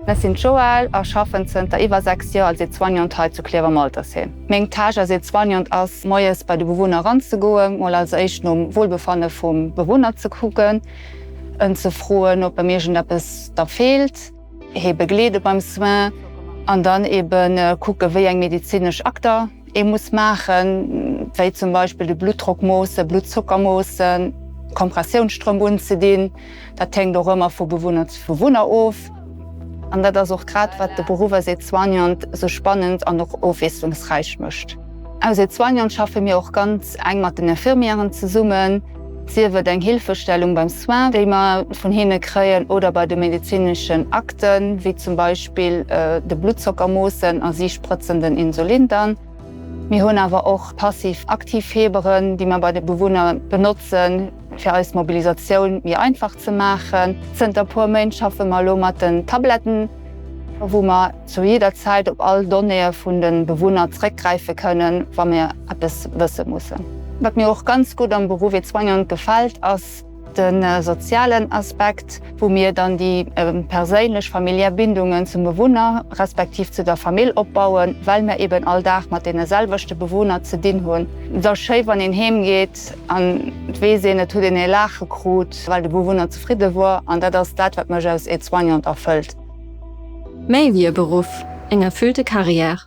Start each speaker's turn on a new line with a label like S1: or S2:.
S1: Ech sinn d'Joëlle a schaffen zënter iwwer 6 Joer als Aide-soignante hei zu Klierf am Altersheem. Meng Tâche als Aide-soignante ass, moies bei de Bewunner eranzegoen, mol als éischt nom Wohlbefanne vum Bewunner ze kucken, en ze froen, ob em iergendeppes da feelt, hee begleede beim Soin an dann ebe kucke wéi eng medezinesch Akter ee muss maachen, wéi zum Beispill de Bluttdrock moossen, Bluttzocker moossen, Kompressiounsstrëmp unzedinn. Dat hänkt och ëmmer vu Bewunner zu Bewunner of. An dat ass och grad, wat de Beruff als Aide-soignant esou spannend an och ofwiesslungsräich mécht. Als Aide-soignant schaffe mir och ganz enk mat den Infirmièren zesummen, sief et eng Hilfestellung beim Soin, déi mer vun hinne kréien, oder bei de medezineschen Akten, wéi zum Beispill de Bluttzocker moossen a si sprëtzen den Insulin dann. Mir hunn awer och passiv-aktiv Fieberen, déi mer bei de Bewunner benotzen, fir eis Mobilisatioun méi einfach ze maachen. Zënter puer Méint schaffe mer elo mat den Tabletten, wou mer zu jidder Zäit op all Donnéeë vun de Bewunner zréckgräife kënnen, wa mir eppes wësse mussen. Wat mir och ganz gutt am Beruff Aide-soignant gefält, ass de sozialen Aspekt, wou mir dann déi perséinlech, familiär Bindungen zum Bewunner respektiv zu der Famill opbauen, well mir eben all Dag mat deene selwechte Bewunner ze dinn hunn. Et ass schéi, wann een heem geet an et weess een, et huet een ee Laache krut, well de Bewunner zefridde wor. An dat ass dat, wat mech als Aide-soignante erfëllt.
S2: Méi wéi e Beruff, eng erfüllte Carrière.